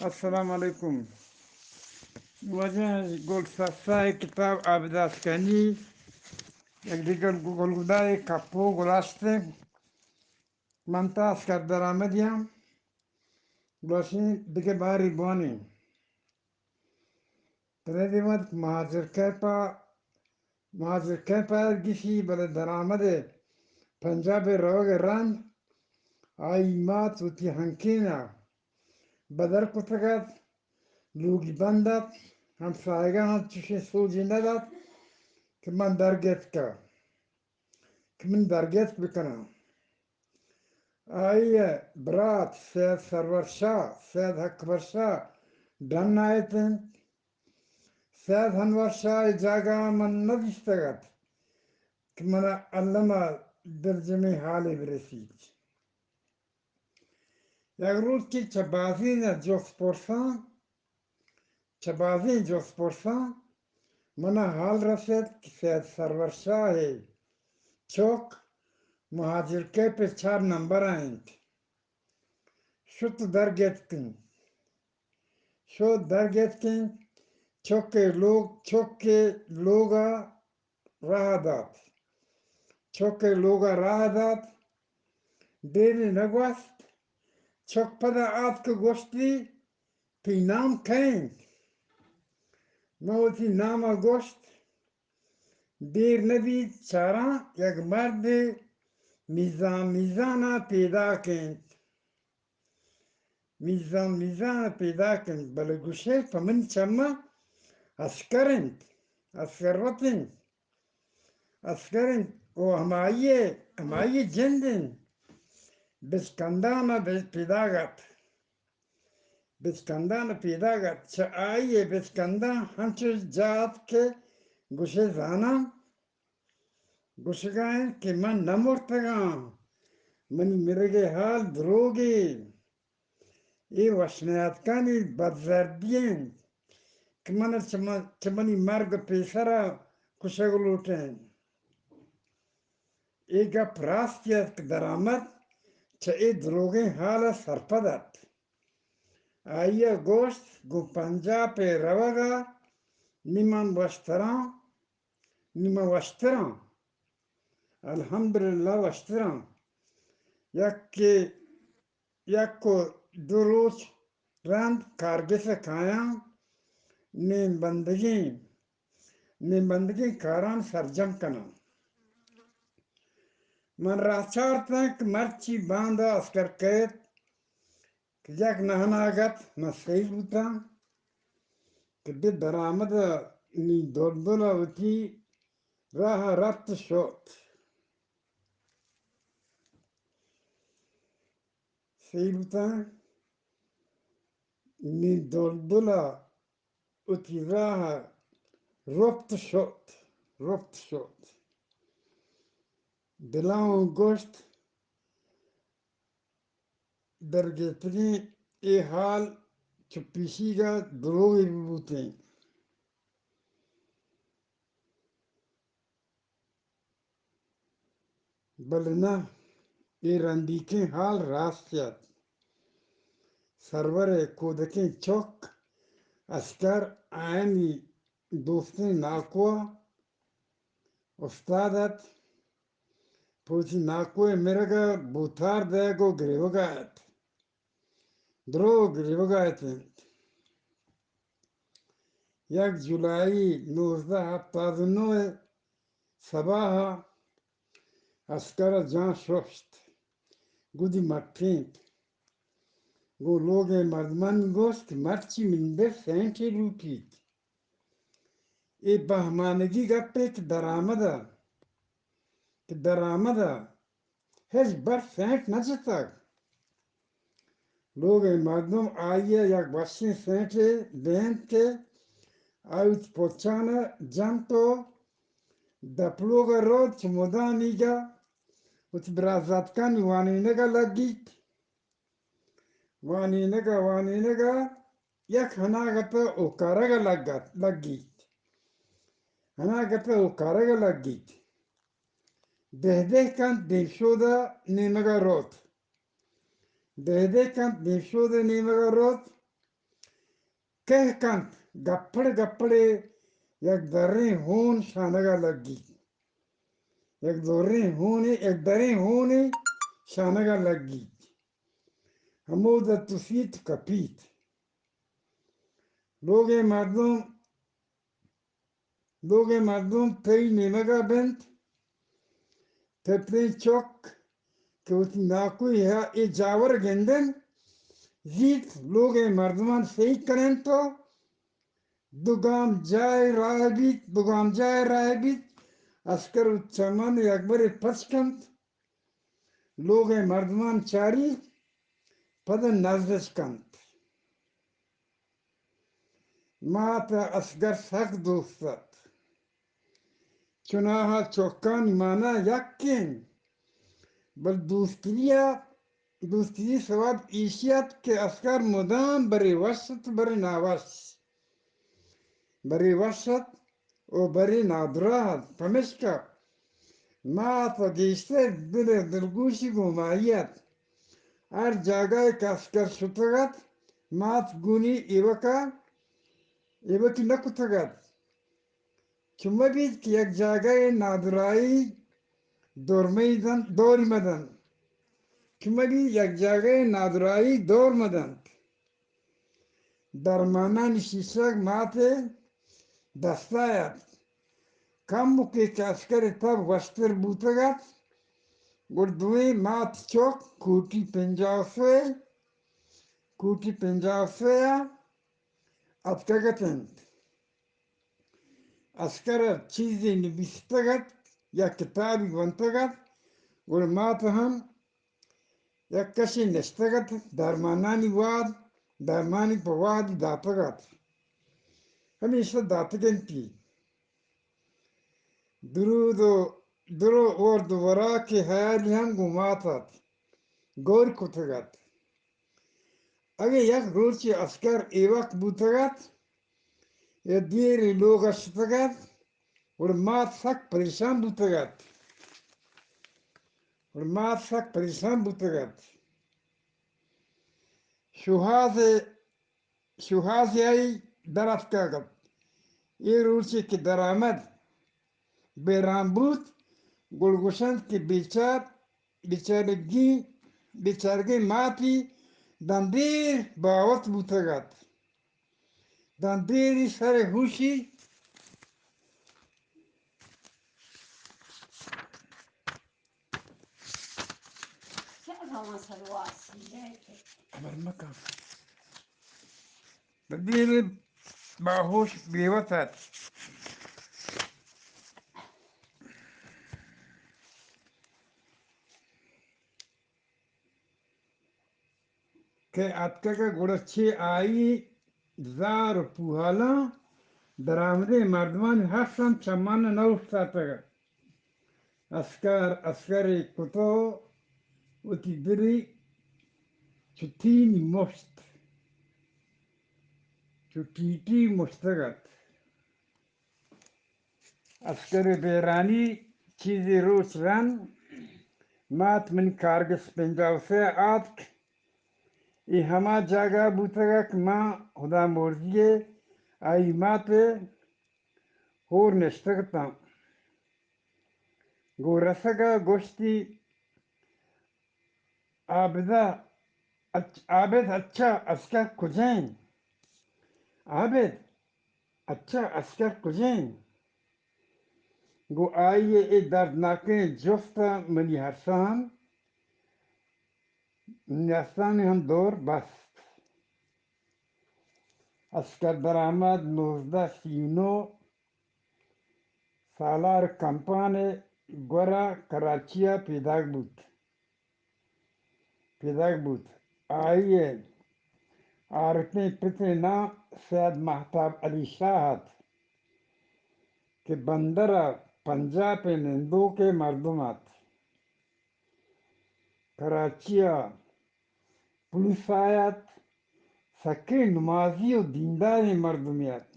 السلام علیکم۔ واجہ گل سسا ءِ کتاب عابد آسکانی، یک دگہ گل گدا ءِ کپو گلاشتے۔ من تا اسکر درآمدیاں، گوشیں دگہ باری بوانیں۔ پرے دیمت مہاجر کیپ ءَ، مہاجر کیپ ءَ گشی، بلے درآمد ءَ پنجاب ءَ روگ ءَ رند آئی مات وتی ہنکین ءَ بدل کتگ ات، لوگی بند ات، ہمساہگاں ہم چشیں سوجے نہ دات کہ من درگیتکہ، کہ من درگیتک بکناں۔ آئی ءِ برات سید سرور شاہ، سید اکبر شاہ ڈن ءَ ات انت۔ سید انور شاہ ءِ جاگہ ءَ من نہ دیستگ ات کہ من ءَ الم ءَ دلجمیں حالے برسیت۔ یک روچے چہ بازیں ءَ جست پرساں، چہ بازیں جست پرساں من ءَ حال رست کہ سید سرور شاہ ءِ چک مہاجر کیپ ءِ چار نمبر ءَ انت۔ شت درگیتک انت۔ شت درگیتک انت۔ چک ءِ لوگ، چک ءِ لوگ ءَ راہ دات۔ چک ءِ لوگ ءَ راہ دات۔ دیرے نہ گوست۔ چک پدا آتک ءُ گوشتی، تئی نام کئے انت؟ من وتی نام ءَ گوشت۔ دیر نہ بیت، چاراں یک مردے میزان میزان ءَ پیداک انت۔ میزان میزان ءَ پیداک انت، بلے گوشئے پہ منی چم ءَ اسکر انت، اسکر وت انت، اسکر انت، او ہمائی ءِ، ہمائی ءِ جند انت۔ بچکندان ءَ پیداک ات۔ بچکندان ءَ پیداک ات۔ چہ آئی ءِ بچکنداں ہنچو جاہ ات کہ گوشئے زاناں، گوشگا انت کہ من نہ مرتگاں، منی مرگ ءِ حال دروگے، اے وش نیاتکانی بدزردی انت کہ من چہ من، چہ منی مرگ ءَ پیسر ءَ کشگ لوٹیں۔ اے گپ راستی ات کہ درآمد چہ اے دروگیں حال ءَ سرپد ات۔ آئی ءَ گوشت، گوں پنجاب ءَ روگ ءَ نی من وشتراں، نی من وشتراں، الحمدللہ وشتراں۔ یکے یک ءُ دو روچ رند کارگس ءَ کایاں، نیم بندگیں، نیم بندگیں کاراں سرجم کناں۔ من راہ چارتاں کہ مرچی باندا اسکر کئیت کہ یک نہناگت من سیل بوتاں کہ بہ درآمد ءَ نی دلدل ءَ وتی راہ ءَ رپت شت۔ سیل بوتاں، نی دلدل ءَ وتی راہ ءَ رپت شت، رپت شت۔ دلاں گوشت، درگیتگیں اے حال چہ پیشیگ ءَ دروگے بہ بوتیں۔ بلے نہ، اے رندیکیں حال راست ات۔ سرور ءِ کودکیں چک اسکر آیانی دوستیں ناکو ءَ استاد ات، پہ وتی ناکو ءِ مرگ ءَ بوتار دئیگ ءُ گریوگ ءَ ات۔ دروگ گریوگ ءَ ات انت۔ یک جولائی نوزدہ ہپتاد ءُ نو ءِ سباہ ءَ اسکر ءَ جان ششت، گدی مٹینت۔ گوں لوگ ءِ مردمانی گوشت کہ مرچی منی دل سینٹے لوٹیت۔ اے بہمانگی گپے کہ درآمد ءَ، کہ درآمد ءَ ہچبر سینٹ نہ جتگ۔ لوگ ءِ مردم آئی ءَ یک وشیں سینٹے دینت کہ آ وتی پچان ءَ جنت ءُ دپ لوگ ءَ روت، چہ مدامیگ ءَ وتی برازاتکانی وانینگ ءَ لگیت۔ وانینگ ءَ، وانینگ ءَ یک اناگت ءَ اوکارگ ءَ لگ ات، لگیت۔ اناگت ءَ اوکارگ ءَ لگیت۔ دہ دہ کنت دیمشود ءِ نیمگ ءَ روت۔ دہ دہ کنت دیمشود ءِ نیمگ ءَ روت۔ کہہ کنت، گپڑ گپڑے یک دریں ہون شانگ ءَ لگیت۔ یک دریں ہونے، یک دریں ہونے شانگ ءَ لگیت۔ ہمودا تسیت، کپیت۔ لوگ ءِ مردم، لوگ ءِ مردم تئی نیمگ ءَ بنت۔ پپریں چک کہ وتی ناکوئی ءَ اے جاور گندنت، زیت لوگ ءِ مردمان سہی کننت و دو گام جاہ ءِ راہ بیت، دو گام جاہ ءِ راہ بیت۔ اسکر وتی چماں یکبرے پچ کنت، لوگ ءِ مردمان چاریت، پدا نزّ اچ کنت۔ مات ءَ اسکر سک دوست ات۔ چوناہا چکانی مانا یکیں، بل دوستی ءَ، دوستی ءِ سوب ایشی ات کہ اسکر مدام برے وش ات، برے ناوش۔ برے وش ات و برے نادراہ ات۔ پمیشکا مات ءَ گیشتر دل ءِ دلگوشی گوں مائی ات۔ ہر جاگہ ءَ کہ اسکر شتگ ات، مات گونی ایوک ءَ ایوکی نہ کتگ ات۔ چو مہ بیت کہ یک جاگہ ءَ نادراہی دور مہ دنت، دور مہ دنت۔ چو مہ بیت یک جاگہ ءَ نادراہی دور مہ دنت۔ درمانانی شیشگ مات ءِ دست ءَ ات۔ کمکے کہ اسکر ءِ تب وشتر بوتگ ات، گڑا دوئیں مات چک کوٹی پنجاہ و سئے، کوٹی پنجاہ و سئے ءَ اتکگ ات انت۔ اسکر ءَ چیزے نبیستگ ات یا کتابے ونتگ ات، گڑا مات ہم یک کشے نشتگ ات، درمانانی واد، درمانی پہ وہدی داتگ ات۔ ہمیشہ داتگ انتی۔ درود و درو ورد و وراک ءِ ہیالی ہم گوں مات ات، گور کتگ ات۔ اگہ یک روچے اسکر ایوک بوتگ ات، یا دیرے لوگ ءَ شتگ ات، گڑا مات سک پریشان بوتگ ات۔ گڑا مات سک پریشان بوتگ ات۔ شوہاز ءِ، شوہاز ءِ آئی در اتکگ ات۔ اے روچے کہ درآمد بیران بوت، گڑا گوشنت کہ بیچار، بیچارگی، بیچارگیں ماتی داں دیر باوت بوتگ ات۔ داں دیری سر ہوشی۔ خبر مکن۔ دیر باہوش بیوت ات۔ کہ اتکگ ات، گڑا چہ آئی زار و پوہالاں درآمدیں مردمانی ہرس ہم چماں نہ اوشتاتگ ات۔ اسکر، اسکرے کت و وتی دلی چو تینی مشت، چو ٹیٹی مشتگ ات۔ اسکر بیرانی چیزے روچ رند، مات منی کارگس پنجاہ و سئے ءَ آتک۔ اے ہما جاگہ بوتگ ات کہ ما ہدا مرزی ءَ آئی مات ءِ ہور نشتگ اتاں۔ گوں رسگ ءَ گوشتی، عابدہ، اچ-، عابد، اچھا، اسکر کجا انت؟ عابد، اچھا، اسکر کجا انت؟ گوں آئی ءِ اے دردناکیں جست ءَ منی ہرساں نیستانی ہم دور بست۔ اسکر درآمد نوزدہ سی و نو سالار کمپان ءِ گورا کراچی ءَ پیداک بوت۔ پیداک بوت۔ آئی ءِ آرتیں پت ءِ نام سید مہتاب علی شاہ ات کہ بندر ءَ پنجاپ ءِ نندوکیں مردم ات۔ کراچی ءَ پولیس ءَ ات، سکیں نمازی و دینداریں مردمے ات۔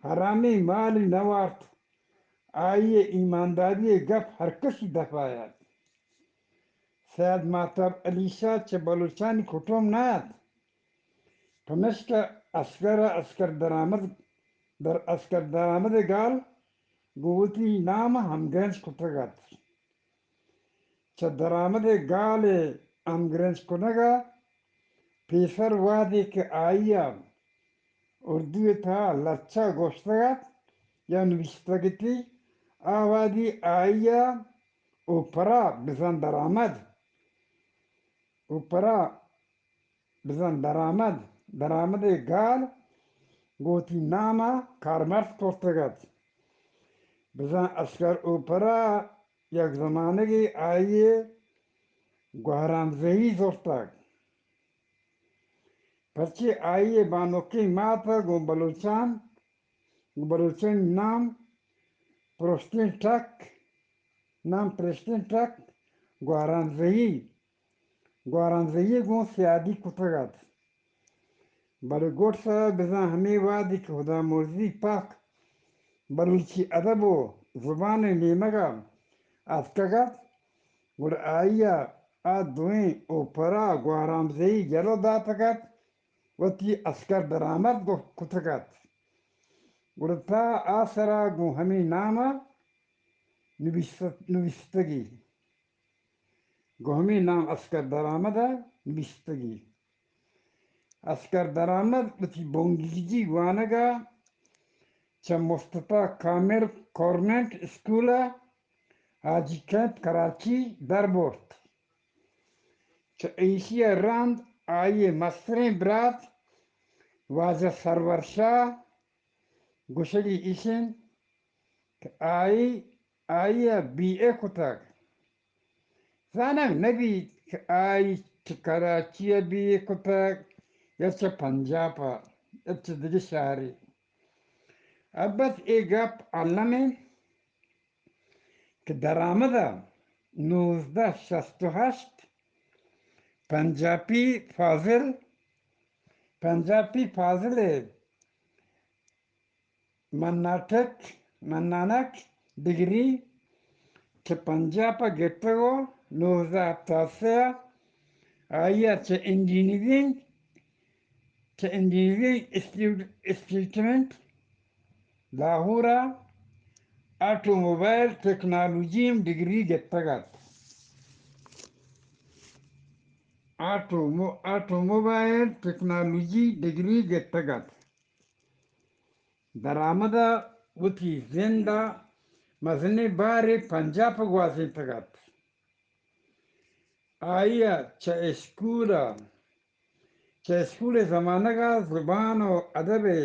حرامیں مالے نہ وارت۔ آئی ءِ ایمانداری ءِ گپ ہر کسی دپ ءَ ات۔ سید مہتاب علی شاہ چہ بلوچانی کٹم نہ ات۔ پمشکہ اسگر ءَ اسگر درآمد، در اسگر درآمد ءِ گال گوں وتی نام ءَ ہمگرنچ کتگ ات۔ چہ درآمد ءِ گال ءِ ہمگرنچ کنگ ءَ پیسر وہدے کہ آئی ءَ اردو ءِ تہا لچہ گوشتگ ات یا نبشتگ اتی، آ وہدی آئی ءَ اوپرا بزاں درآمد، اوپرا بزاں درآمد، درآمد ءِ گال گوں وتی نام ءَ کارمرز کرتگ ات۔ بزاں اسگر اوپرا یک زمانگے آئی ءَ گوہرام زئی زرتگ، پرچے آئی ءِ بانکیں مات ءَ گوں بلوچان، گوں بلوچانی نام پرشتیں ٹک، نام پرشتیں ٹک گوہرام زئی، گوہرام زئی ءَ گوں سیادی کتگ ات۔ بلے گڈسر ءَ بزاں ہمے وہدی کہ ہدامرزی پاک بلوچی ادب ءُ زبان ءِ نیمگ ءَ اتکگ ات، گڑا آئی ءَ آ دوئیں اوپرا گوہرام زئی یلہ داتگ ات، وتی اسگر درآمد گو-، کتگ ات۔ گڑا تا آ سرا گوں ہمے نام ءَ نبشت-، نبشتگی۔ گوں ہمے نام اسگر درآمد ءَ نبشتگی۔ اسگر درآمد وتی بنگیجی وانگ ءَ چہ مصطفی کامل گورنمنٹ اسکول ءَ حاجی کیمپ کراچی در برت۔ چہ ایشی ءَ رند آئی ءِ مستریں برات واجہ سرور شاہ گوشگی ایش انت کہ آئی، آئی ءَ بی اے کتگ۔ زانگ نہ بیت کہ آئی چہ کراچی ءَ بی اے کتگ یا چہ پنجاب ءَ یا چہ دگہ شہرے۔ البت اے گپ الم انت کہ درآمد ءَ نوزدہ شست ءُ ہشت پنجابی فاضل، پنجابی فاضل ءِ مناٹک، منانک ڈگری کہ پنجاب ءَ گپتگ ءُ نوزدہ ہپتاد سے ءَ آئی ءَ چہ انجینئرنگ، چہ انجینئرنگ انسٹیٹیوٹ، انسٹیٹیوٹ لاہور ءَ آٹوموبائل ٹیکنالوجی ءَ ڈگری گپتگ ات۔ آٹومو-، آٹوموبائل ٹیکنالوجی ڈگری گپتگ ات۔ درآمد ءَ وتی زند ءِ مزنیں بارے پنجاب ءَ گوازینتگ ات۔ آئی ءَ چہ اسکول ءَ، چہ اسکول ءِ زمانگ ءَ زبان ءُ ادب ءِ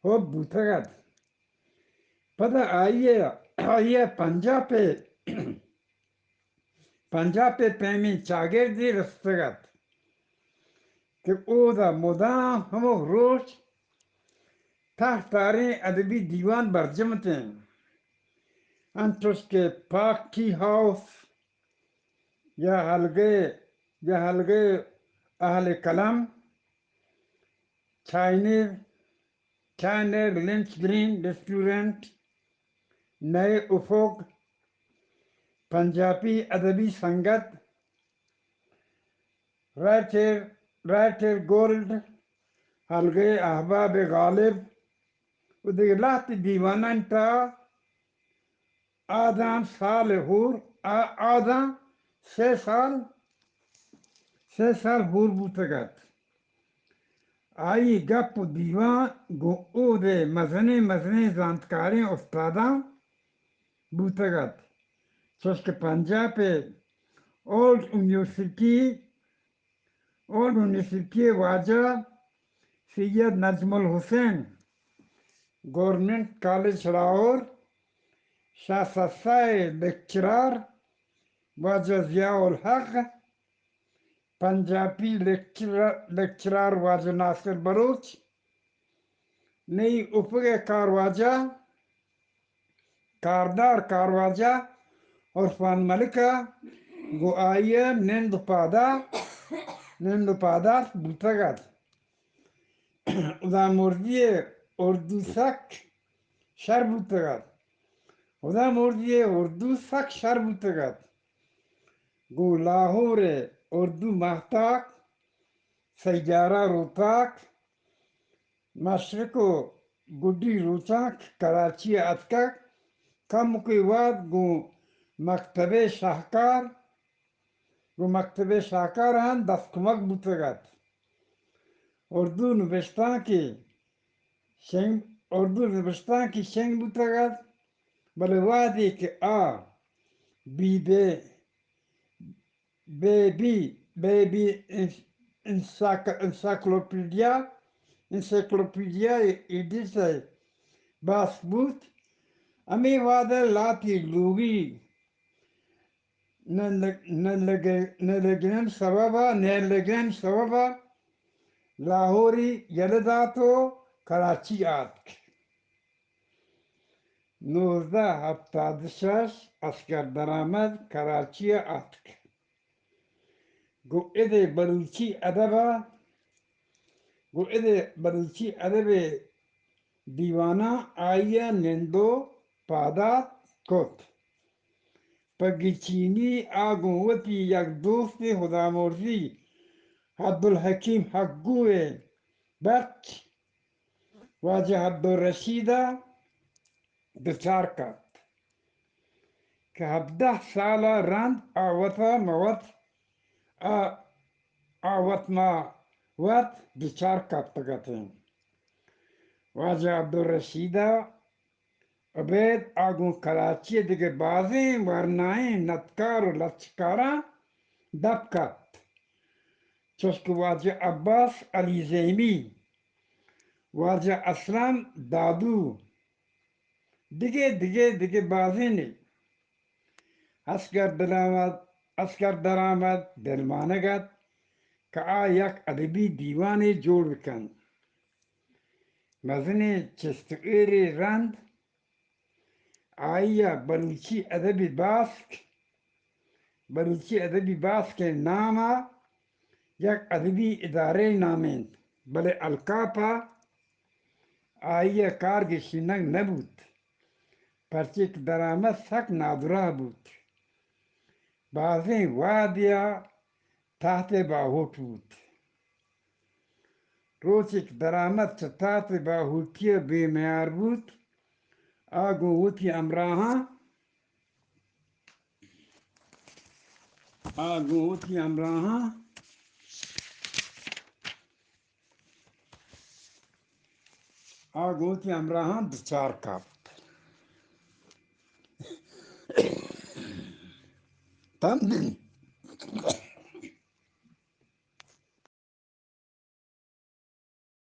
حب بوتگ ات۔ پدا آئی ءَ، آئی ءَ پنجاب ءَ پنجاب ءَ پیمیں چاگردے رستگ ات کہ اودا مدام ہمک روچ تہتاریں ادبی دیوان برجم اتیں، انچوش کہ پاک ٹی ہاؤس یا ہلگے، یا ہلگے اہل قلم، چائنیز چائنیز لنچ گرین ریسٹورنٹ، نئے افق، پنجابی ادبی سنگت، رائٹر، رائٹر گولڈ، ہلگے احباب غالب ءُ دگہ لہتے دیوانانی تہا آ داں سال ہور، آ، آ داں سے سال، سے سال ہور بوتگ ات۔ آئی گپ ءُ دیوان گوں اود ءِ مزنیں مزنیں زانتکاریں استاداں بوتگ ات، چوش کہ پنجاب ءِ اولڈ یونیورسٹی، اولڈ یونیورسٹی ءِ واجہ سید نجم الحسین، گورنمنٹ کالج لاہور، شاہ سسا ءِ لیکچرار واجہ ضیاء الحق، پنجابی لیکچرار، لیکچرار واجہ ناصر بلوچ، نئی افق ءِ کارواجہ، کاردار کارواجہ عرفان ملک ءَ گوں آئی ءَ نند ءُ پاداش، نند ءُ پاداش بوتگ ات۔ ہدامرزی ءِ اردو سک شر بوتگ ات۔ ہدامرزی ءِ اردو سک شر بوتگ ات۔ گوں لاہور ءِ اردو ماہتاک، سیارہ روتاک، مشرق ءُ گڈی روچاں کہ کراچی ءَ اتکگ، کمکے وھد گوں مکتبِ شاہکار، گوں مکتبِ شاہکار ءَ ہم دست کمک بوتگ ات۔ اردو نبشتانکے شنگ، اردو نبشتانکے شنگ بوتگ ات، بلے وھدے کہ آ بی بے بے بی، بے بی انس-، انساک-، انسائکلوپیڈیا، انسائکلوپیڈیا ایڈیس ءَ باسک بوت، ہمے وھد ءَ لہتے لوگی نہ لگ-، نہ لگ-، نہ لگن سبب ءَ، نہ لگن سبب ءَ لاہور ءَ یلہ دات ءُ کراچی ءَ آتک۔ نوزدہ ہپتاد ءُ شش اصغر درآمد کراچی ءَ آتک۔ گوں اد ءَ بلوچی ادب ءَ، گوں اد ءَ بلوچی ادب ءِ دیواناں آئی ءَ نند ءُ پادات کت۔ پہ گچینی آ گوں وتی یک دوستے ہدامرزی عبدالحکیم حقگو ءِ بچ واجہ عبدالرشید ءَ دچار کپت کہ ہبدہ سال ءَ رند آ وت ءَ مہ وت، آ، آ وت مہ وت دچار کپتگ اتیں۔ واجہ عبدالرشید ءَ ابید آ گوں کراچی ءِ دگہ بازیں ورنائیں ندکار ءُ لچکاراں دپ کپت، چوش کہ واجہ عباس علیزیمی، واجہ اسلم دادو، دگہ، دگہ، دگہ بازینے۔ اصغر درآمد، اصغر درآمد دلمانگ ات کہ آ یک ادبی دیوانے جوڑ بکنت۔ مزنیں چست ءُ ایرے رند آئی ءَ بلوچی ادبی باسک، بلوچی ادبی باسک ءِ نام ءَ یک ادبی ادارہ نامینت، بلے الکاپ ءَ آئی ءَ کار گیشینگ نہ بوت، پرچے کہ درآمد سک نادراہ بوت۔ بازیں وہدے ءَ تحت ءِ باہوٹ بوت۔ روچے کہ درآمد چہ تحت ءِ باہوٹی ءَ بے میار بوت، آ گوں وتی ہمراہاں، آ گوں وتی ہمراہاں، آ گوں وتی ہمراہاں دچار کپت۔ تمدن